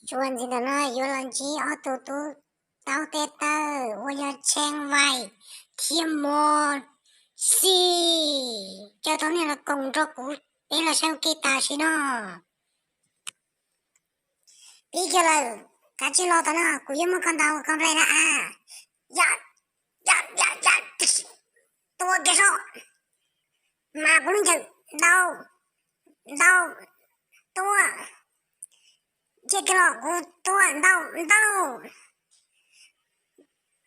Txuas ntxiv ntawm no yuav los ntsib ob tug tub taub teb tawj uas yog Tshee Vais thiab Mos Xis. Coj tau nej los koom nrog kuv peb los saib ua ke tam sim no. Pib kiag lawm, kav tsij los tom no kuv yuav muab koj ntaus koj nplej na a. Yam, yam, yam, yam, tua kiag soj. Mas kuv lub ncaws, ntaus, ntaus, tua. Cia kiag los kuv tua, ntaus, ntaus.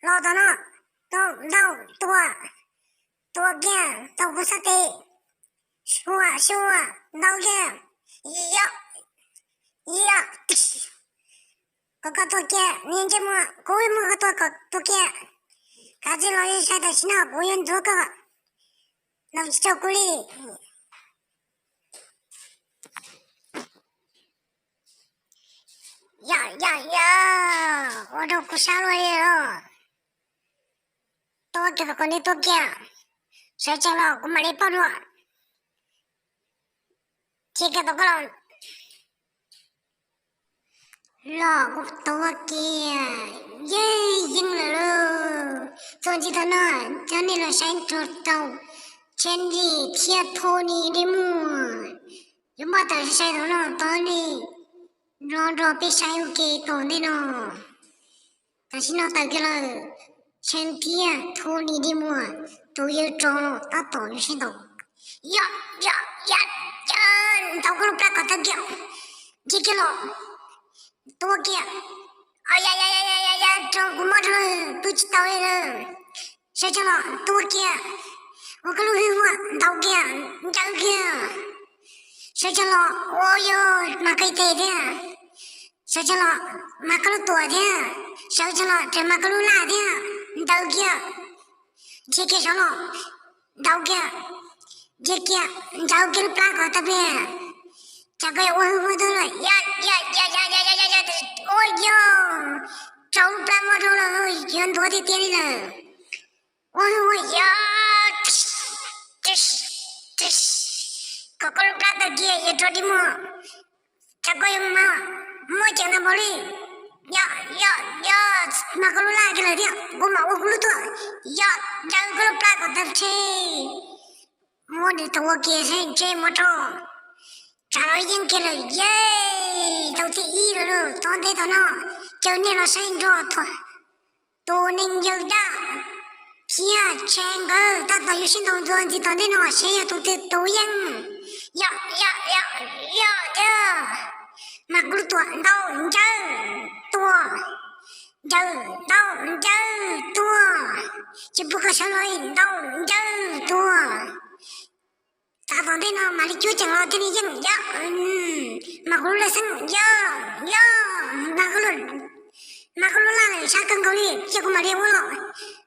Los tom no, ntaus, ntaus, tua, tua kiag, ntaus kuv sab tes. Sua, sua, ntaus kiag. Yam, yam, kom koj tua kiag, niag ntsej muag, kuv muab koj tua kom tua kiag. Kav tsij los sai tam sim no kuv yuav ntxuav koj. Los tsis tsaug kuv li. Yam, yam, yam, ua rau kuv sab luaj li os. Tua kiag kom nws tua kiag. Sawv tsees los kuv mam li pauj dua. Cia kiag tau koj los. Los kuv tua kiag, yeej yeej lawm lauj. Txuas ntxiv tau no, coj nej los saib nrog rau Tshee Vais thiab Thoj Nis dej muag. Yuav npaj tawm sai tau no tod li, los nrog peb saib ua ke tom ntej no. Tam sim no tawm kiag lawm, Tshee thiab Thoj Nis dej muag, tus yawg rog tab tom yuav sib ntaus. Yam, yam, yam, yam, ntaus koj lub plab kom tawg kiag, cia kiag los, tua kiag. Yam, yam, yam, rau kuv mob rau lawm, pw tsis tau li lawm. Sawv tsees los tua kiag, ua koj lub hwj huam ntaus kiag, ncaws kiag. Sawv tsees los ua yog mas qi tes thiab. Sawv tsees los mas koj lub tuam thiab. Sawv tsees los rau mas koj lub laj thiab, ntaws kiag. Ntsia kiag saud los, ntaus kiag. Ntsia kiag, ntaus kiag lub plab kom tawg pliag. Tsam koj yuav ua hwj huam tau lawm, yam, yam, yam, ua yog rau lub plab mob rau lawm, yuav ntuav tiag tiag li lawm. Ua hwj huam, yam, kom koj lub plab tawg kiag, yuav rau dej muag. Tsam koj yuav mas muab ceev tau npaum li, yam, yam, yam, mas koj lub laj kiag lawm thiab, kuv mam ua kuv lub tuam, yam, ncaws koj lub plab kom tawg tseg. Muab nws tua kiag seb ntsej muag rau. Tsam no yeej kiag lawm, yeej tau thib ib lawm lauj, tom ntej tom no. Caw nej los saib nrog tus neeg yawg daj thiab Tshee nkawd tab tom yuav sib ntaus ntxuav ntxiv tom ntej no seb yog tus twg tus yeej. Yam, yam, yam, yam, yam, mas kuv lub tuam ntaus ncaws tuag, ncaws ntaus ncaws tuag, tsis pub koj sawv los li, ntaus ncaws tuag. Tav tom ntej no mam li cuab ceev los thiaj li yeej yom. Mas kuv lub laj xeeb yom, yom, mas kuv lub laj lawm sab kawg nkaus li, cia kuv mam li ua los,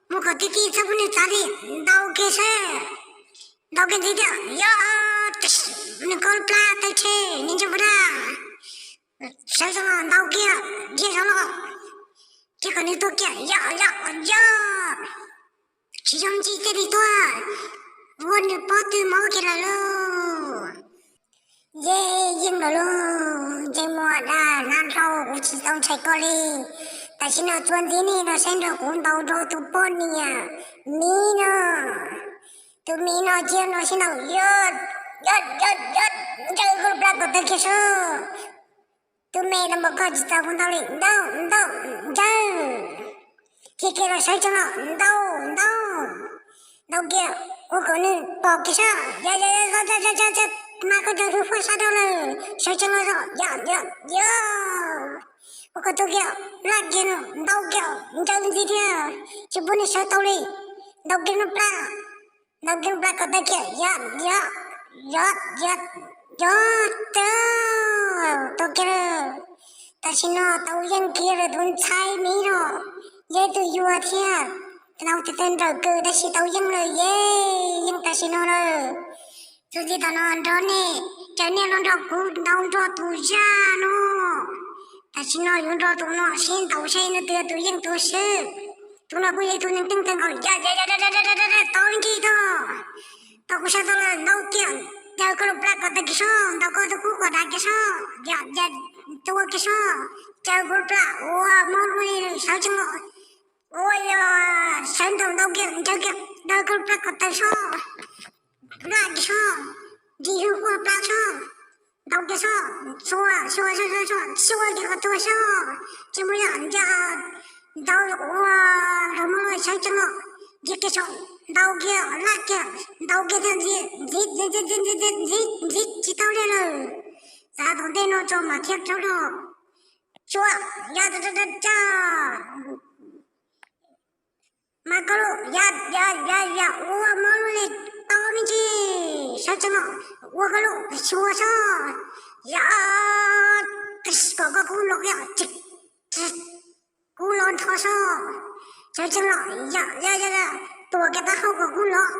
mus kom tib tib txhob pub nws txav li, ntaus kiag seb, ntaus kiag ntxiv thiab yom, nws koj lub plab tawg tseg, nws ntsia npog daj, sawv tsees los ntaus kiag, ntsia saud los, cia kom nws tuag kiag yom, yom, yom. Tsis zoo ntsis thiaj li tuag, ua nws pob tw mob kiag lawm lauj. Yeej yeej lawm lauj, ntsej muag daj hnab nrhau, kuv tsis tau ntshai koj li. Tam sim no txuas ntxiv nej los saib nrog kuv ntaus nrog tus poj niam miv no. Tus miv no cia no sib ntaus, yom, yom, yom, yom, ncaws koj lub plab kom tawg kiag seb. Tus me no npaum koj tsis txaus kuv ntaus li, ntaus, ntaus, ncaws. Cia kiag los sawv tsees los ntaus, ntaus, ntaus kiag, ua kom nws pom kiag seb, yog, yog, yog, mas koj cov hwj huam sab rau lawm, sawv tsees los, yog, yog, yog, ua kom tuag kiag, laj kiag no, ntaus kiag, ncaws ntxiv thiab, tsis pub nws sawv tau li, ntaus kiag lub plab, ntaus kiag lub plab kom tawg kiag, yog, yog, yog, yog, yog, tawg, tau kiag lawm. Tam sim no tau yeej kiag lawm tus ntxhais miv no, yog ib tug yuag thiab, tau tis tawg nrawm kawg tab sis tau yeej lawm, yeej yeej tam sim no lawm. Txuas ntxiv tom no nrog nej, caw nej los nrog kuv ntaus nrog tus zaj no. Tam sim no yuav nrog tus no sib ntaus seb leej twg tus yeej tus swb. Tus no kuj yog ib tug neeg teej tag nkaus, yog, yog, yog, tau nkig tau, tau kuv sab tau lawm, ntaus kiag, ncaws koj lub plab kom tawg kiag seb, ntaus koj tus kub kom dav kiag seb, yog, yog. Tua kiag sob, caw kuv plab ua mob luaj li sawv tsees los. Ua yog sawv nraum ntau kiag, ncaws kiag, daws kuv plab ko taw sob, plab kiag sob, nrig hwj huaj plab sob, ntau kiag sob, xyuas xyuas xyuas xyuas xyuas kiag qhov tsua sob, tsis muaj yam ncaws, ntau ua los mob luaj sawv tsees los, nrig kiag saum, ntau kiag laj kiag, ntau kiag thiaj ntxiv ntxiv ntxiv ntxiv ntxiv ntxiv ntxiv ntxiv ntxiv tsis tau li lawm. Xav tom ntej no tso mas thiab rau los. Xyuas, yog, caj, mas koj lub, yog, yog, yog, yog ua mob luaj li tau me ntsis, sawv tsees los, ua koj lub xyuas sob, yog, kom koj kub los, kub los nrho sob, sawv tsees los, yog, yog, yog, tuam kiag taub hau kom kub los,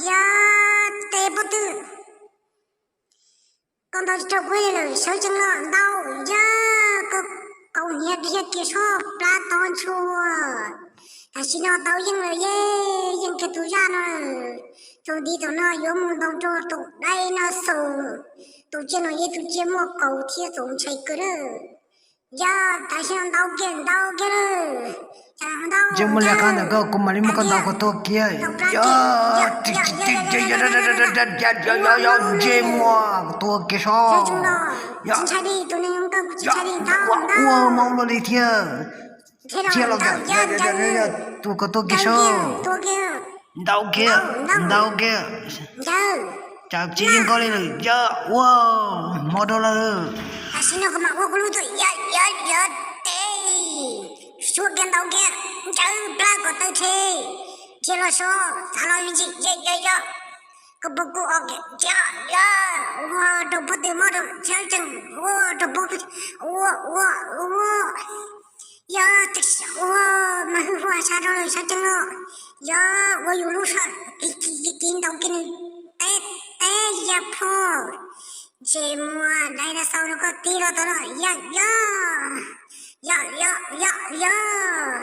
yog tes pob tw. Koj ntau tsis tau kuv li lawm, sawv tsees los ntau, yog koj kaus hniav dhia kiag sob plab tod ntshua. Tam sim no tau yeej lawm ye, yeej kiag tus zaj no lawm. Thaum ntxiv thaum no yuav mus ntaus nrog tus dinosaur, tus tsiaj no yog tus tsiaj muaj kaus thiab txaus ntshai kawg lawm. Yog tam sim no ntau kiag ntau kiag lawm. Ntsej muag liab qab ntawm koj, kuv mam li muab koj ntaus kom tuag kiag. Yog, ntsej muag kom tuag kiag sob. Yog, ua mob luaj li thiab. Thiab los, tua kom tuag kiag sob. Ntau kiag, ntau kiag. Cas tsis yeej koj li lawm, yog ua mob rau lawm. Tam sim no kuv mam ua kuv lub tuam, yog, yog, yog, tes, xyuas kiag ntau kiag, ncaws plab kom taw rhe, dhia los sob, xav los me ntsis, yog, yog, yog, koj puas kub os, yog, yog, ua rau pob tw mob rau, sawv tsees, ua rau pob, ua, ua, ua, yog, ua mas hwj huaj sab rau lawm, sawv tsees los, yog ua yus lub sab, kiv kiv ntau kiag nws teb, teb ya phom. Ntsej muag dinosaur no koj tig los tau los, yog, yog, yog, yog, yog, yog,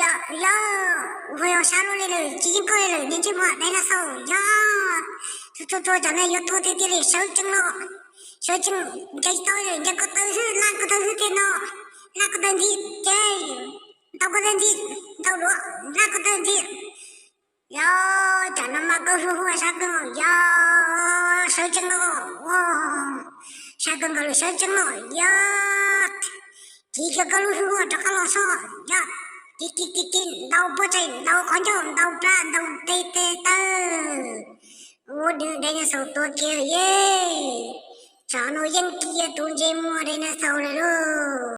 yog, yog, ua yog sab luaj li lawm, tsis yeej koj li lawm niag ntsej muag dinosaur, yog, tsuag tsuag tsuag, cov no yuav tuag tiag tiag li, sawv tsees los, sawv tsees, ncaws tsis tau li lawm, ncaws ko taw xwb, laj ko taw xwb tiag no, laj ko taw ntxiv, ces, ntaus ko taw ntxiv, ntaus luaj, laj ko taw ntxiv. Yog, tsam no mas koj hwj huaj sab kawg nkaus, yog, sawv tsees los, sab kawg nkaus li, sawv tsees los, yog, kiv kiag koj lub hwj huaj rov qab los sob, yog, kiv kiv kiv kiv, ntaus pob tsaig, ntaus qhov ncauj, ntaus plab, ntaus tes tes taw. Ua dinosaur tuag kiag ye. Tsam no yeej kiag tus ntsej muag dinosaur lawm lauj.